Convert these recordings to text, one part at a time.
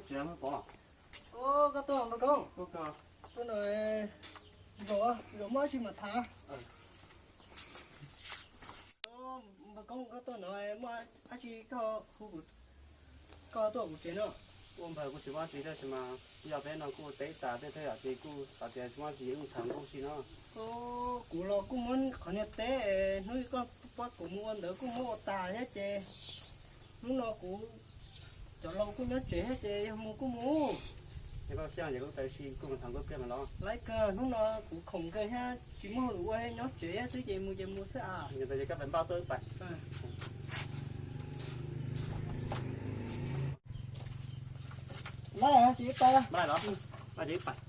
Tsev Pov. Koj tuaj Npawg Koob. Tuaj no, zaum, zaum muaj dab tsi mam tham. Npawg Koob, koj tuaj no muaj dab tsi koj hu kuv, koj tuaj kuv tsev no? Ua npawg, kuj tsis muaj dab tsi thiab, tab sis mas yog peb no kuj teb tas tej thawj yam ces kuj xav tias tsis muaj dab tsi, wb tham nkauj xwb no. Kuv los kuj muab qhov niag teb hnub koj pab kuv mus ua ntawd kuj muab ua tas thiab ces hnub no kuv cov laus kuj nyob tsev thiab ces yog mus kuj mus. Yog koj siab ces koj tawm sim kuj mus tham nkauj pliag mas los. Laib kawg, hnub no kuv khoom kawg thiab tsis muaj hauj lwm ua, nyob tsev xwb ces mus ces mus xwb as. Yog ntawd ces koj pab npaj tuaj wb pais. Laib ces wb pais. Laib los, laib ces wb pais.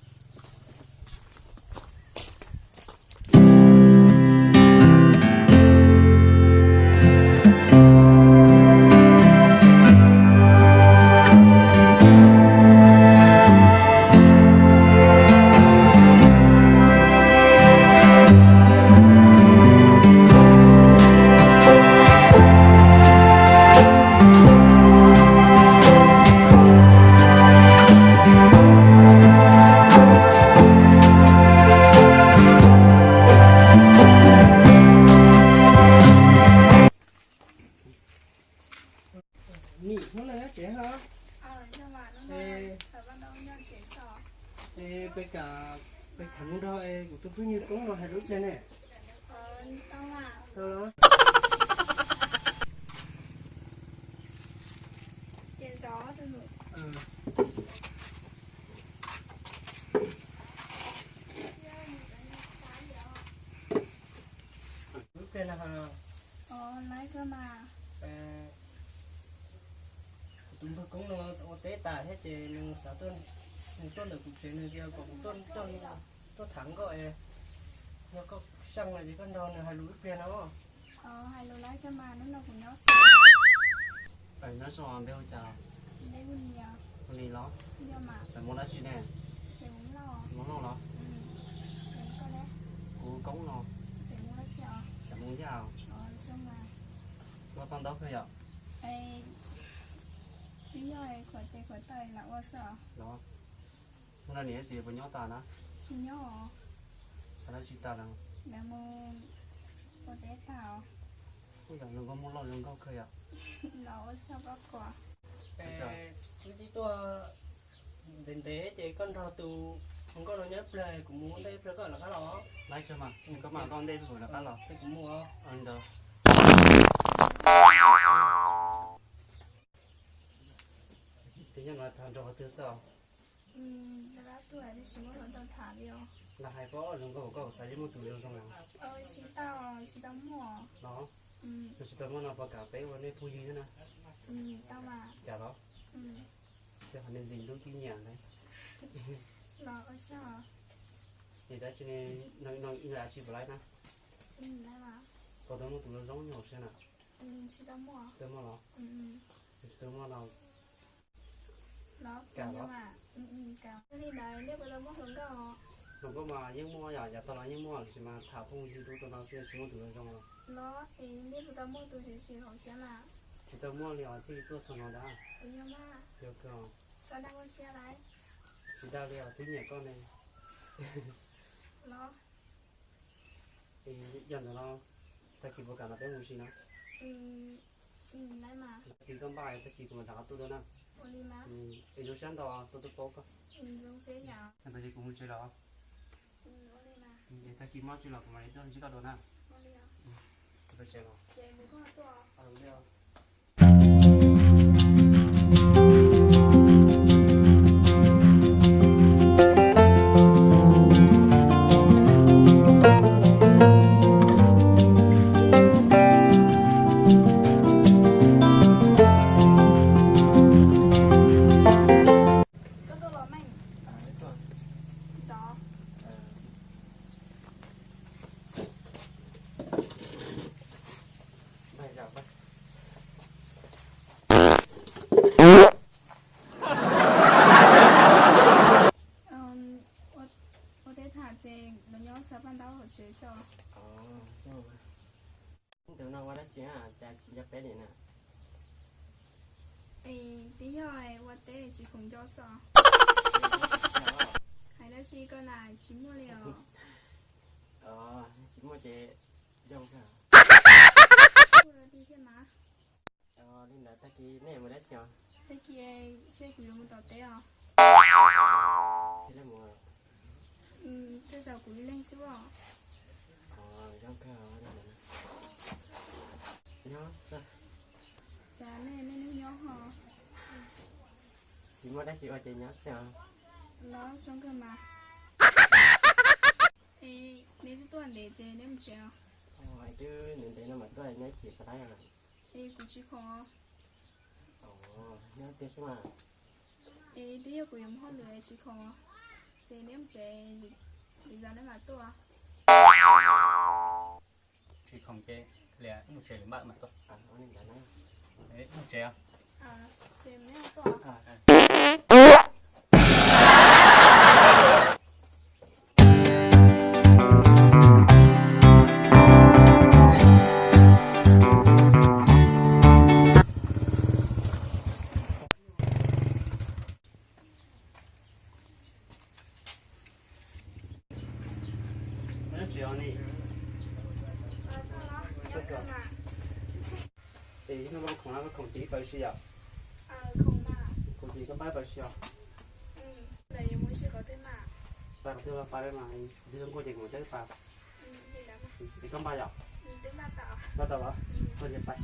Nim hnub no nyob tsev os? Es peb kam, peb tham mus nrog es kuv tus phooj ywg Koob no hais lus ib pliag ne. Tau los? Lub pliag no, kuv tus npawg Koob no ua teb tas thiab ces nws xav, nws tuaj ntawm kuv tsev, nws tias kom kuv tuaj, tuaj tham nkauj es yog koj xyeej no ces koj nrog nws hais lus ib pliag no. Nyob zoo, npe hu cas? Hu Lis los? Xeem Muas dab tsi ne? Muas Lauj los? Kuv Koob no. Xeem Muas Yaj. Muaj paj ntaub kawg yom? Los, hnub no niam txiv puas nyob tas na? Tsis nyob. Tham dab tsi tas lawm? Kuj yog zoo nkauj, muaj loj zoo nkauj kawg yom? Wb twb tuaj ntev ntev ces koj nrog tus hluas nkauj no nyob ib pliag, kuv mus ua ntej ib pliag koj lawv qab los. Laib kawg mas, koj mas koj ua ntej ib pliag kuv lawv qab los. Kuv mus os. Ntawd. Ces nyob no tham nrog qhov twg xwb os? Lawv hais koj zoo nkauj, koj xav yeej muaj tus zoo zoo los? Tsis tau, tsis tau muaj. Los? Yog tsis tau muaj no puas kam peb ua nej phooj ywg thiab na? Cas los? Tej qhov me ntsis hlub tib nyiam ntawd. Ces dab tsi ne, no ib yam dab tsi puas laib na? Puas tau muaj tus zoo zoo nyuaj siab na? Tsis tau muaj los? Tsis tau muaj los. Hluas nkauj mas yeej muaj yom, yav tag los yeej muaj, tiam sis mas tham phooj ywg rau no xwb tsis muaj tus zoo zoo los. Tsis tau muaj li os, thiaj li tuaj txog no ntag. Yog kawg. Tsis dag li os, twb nyiam koj ne. Yog ntawd no, tag kis puas kam nrog peb mus ua si na? Tag kis koj npaj, tag kis kuv mam rov qab tuaj dua na. Es zoo siab ntau, tuaj tuaj paub koj. Tag kis kuv mus tsev lawm. Es tag kis muaj tsi los kuv mam li tuaj ntsib koj dua na. Kuv peb tsev los. Ua teb tham ces los nyob txog paj ntaub hauv tsev xwb. Tus no ua dab tsi cas tsis nco qab li na? Es twb yog ua teb Tsis khoom nco xwb. Hais dab tsi koj na, tsis muaj li os. Tsis muaj ces zoo kawg. Ua dog dig thiab mas. Li ntawd tag kis nej mus dab tsi os? Tag kis seb kuv yuav mus tom teb os. Seb leej mus. Tej zaum kuv ib leeg xwb os. Zoo kawg li ntawd. Nyob xwb. Cas nej, nej nyob ho. Tsis muaj dab tsi ua ces nyob xwb os. Los zoo kawg mas. Es neb twb tuaj ntev ces neb mus tsev os. Twb ntev ntev no mas tuaj nyob ib chim pas lab. Es kuv tsis khoom. Nyob tiag xwb mas. Es twb yog kuv yuav mus hauj lwm tsis khoom, ces neb mus tsev, lwm zaus neb mam tuaj. Tsis khoom ces mus tsev lwm zaus mam tuaj. Mus tsev. Es no khoom no koj khoom ces ib paws si yom? Khoom ces koj npaj ib paws si os. Pab qhov twg los pab mas, twb zoo nkauj ces kuv coj ib pas. Es koj npaj yom? Npaj tau los? Koj ces pais.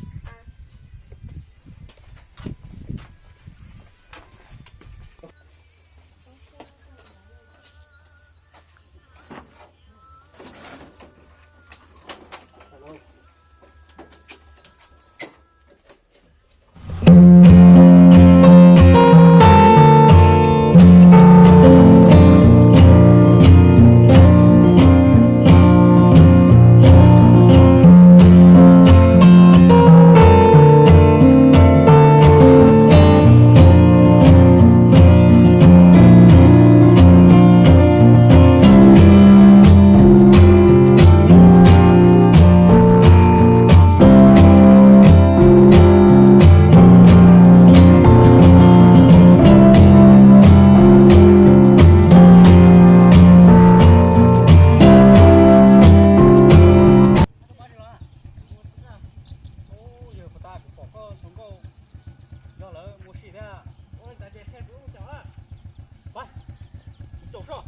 Yog puas tas kuv pom koj tus nkauj nrog lawv mus si thiab. Ua li ntawd ces qhia kuv lub caum na. Pab, tus caum soj.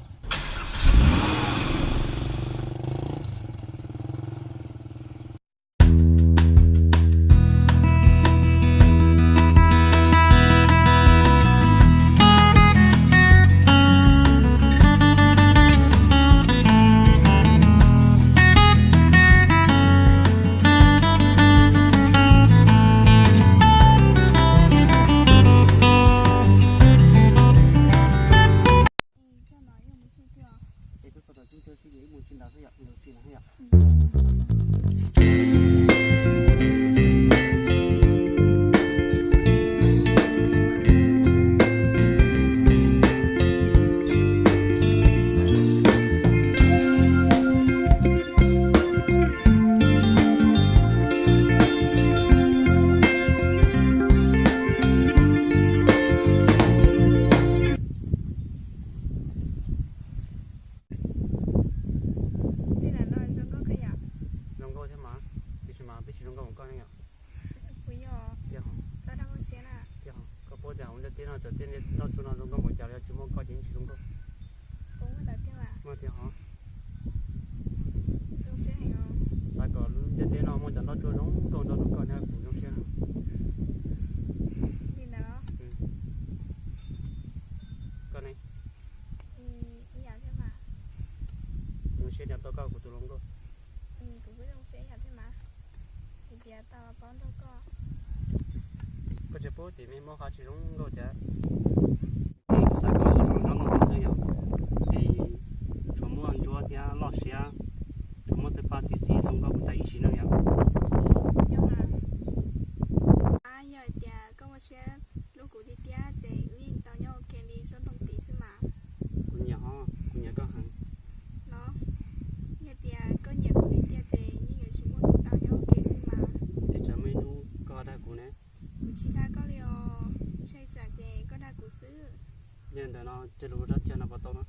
Tej zaum no zoo nkauj kawg yom? Zoo nkauj thiab mas, tiam sis mas peb tsis zoo nkauj mus koj ne yom. Kuv yog. Tiag hos. Txhob rau koj siab na. Tiag hos, koj paub tias hauv ntiaj teb no cov teb nroj tsuag no zoo nkauj npaum cas los yog tsis muaj koj ces yeej tsis zoo nkauj. Puas muaj ntawd thiab mas? Muaj tiag hos. Zoo siab heev os. Xav kom lub ntiaj teb no muaj cov nroj tsuag zoo nkauj nrog rau koj thiab kuv zoo siab heev. Li ntawd los? Koj ne? Ib yam thiab mas. Zoo siab tias tau koj kuv tus hluas nkauj. Kuv kuj zoo siab ib yam thiab mas. Vim tias tau paub nrog koj. Koj tsis paub tias me muab qhov tsis zoo nkauj cas. Kuv xav kom zoo nkauj xwb yom. Es tsuas muaj ntsuab thiab loj siab, tsuas muaj tej paj txi txiv zoo nkauj kuv tas ib sim neej yom. Yog mas. Yog hais tias koj muaj siab hlub kuv tiag tiag ces wb yeej tau nyob ua ke li tsob ntoo tid xwb mas. Kuv nyiam hos, kuv nyiam koj heev. No, yog tias koj nyiam kuv tiag tiag ces yeej yuav tsum muaj kuv tau nyob ua ke xwb mas. Es tsam muaj ib hnub koj dag kuv ne? Kuv tsis dag koj li os, ntshe tsam ces koj dag kuv xwb. Yog ntawm no cog lus rau chaw no puas tau no?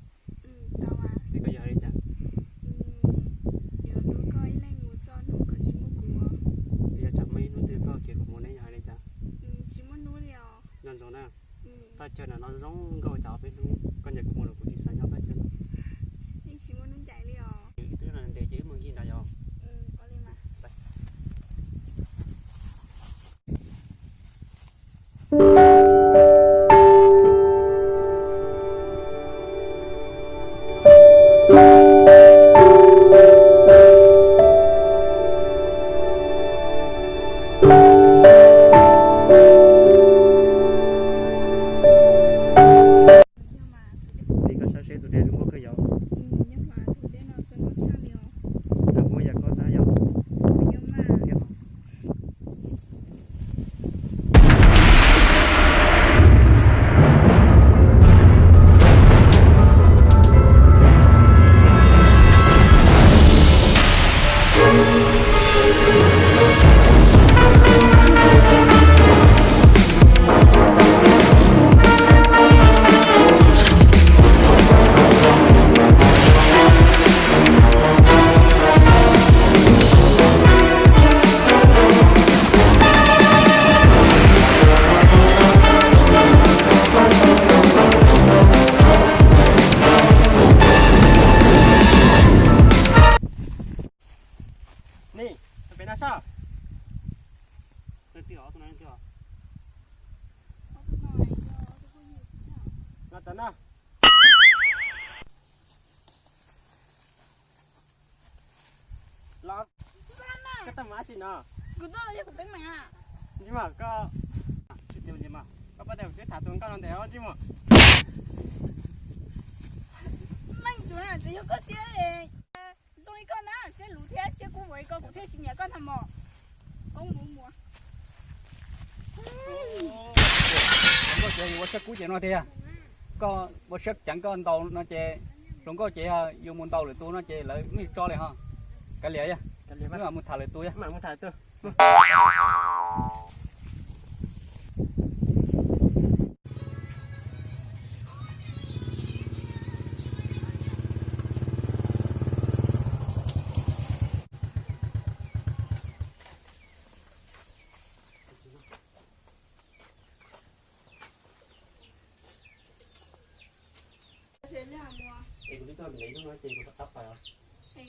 Ces koj yuav hais li cas? Yuav tsam muaj ib hnub twg koj khiav kuv mus ne yog hais li cas? Nco ntsoov na, thaj chaw ntawm no zoo nkauj tsam ob peb hnub koj ncaim kuv mus los kuv tsis xav nyob thaj chaw no. Ib tug ntes ces wb mus nkig nrad yog. Li koj saib seb tus dej zoo nkauj kawg yog. Zoo nkauj yam koj tab yog. Ni, pem no soj. Leej twg os, tus no leej twg os? No tau na. Los, koj tau mas tsis no. Kuv tuaj los yog kuv teeb meem. Ntsej muag, koj tsis txiav ntsej muag, koj pab tias kuv twb tham tus nkauj no ntev os ntsej muag. Meej tsuav na, tsuas yog koj siab zoo li koj na, siab luv thiab siab kub vim koj kuv thiaj tsis nyiam koj ntag mog. Koob mus mus. Hluas nkauj ces yus ua siab kub ces no tiag. Koj ua siab ceev koj ntaus no ces, hluas nkauj ces yus mus ntaus lwm tus no ces lawv yeej tso li ho. Kav liam, wb mam mus tham lwm tus. Es kuv twb tuaj ntev hnub no ces kuv rov qab pais os. Es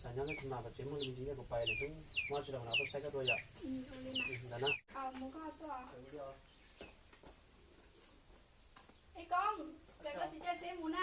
xav nyob tsis mas tom tsev muaj li ntsis kuv pais lawm xwb, muab tsis los no tuaj saib koj dua yom. Ntawd na. Es koj, cas koj tsis caij tsheb mus na?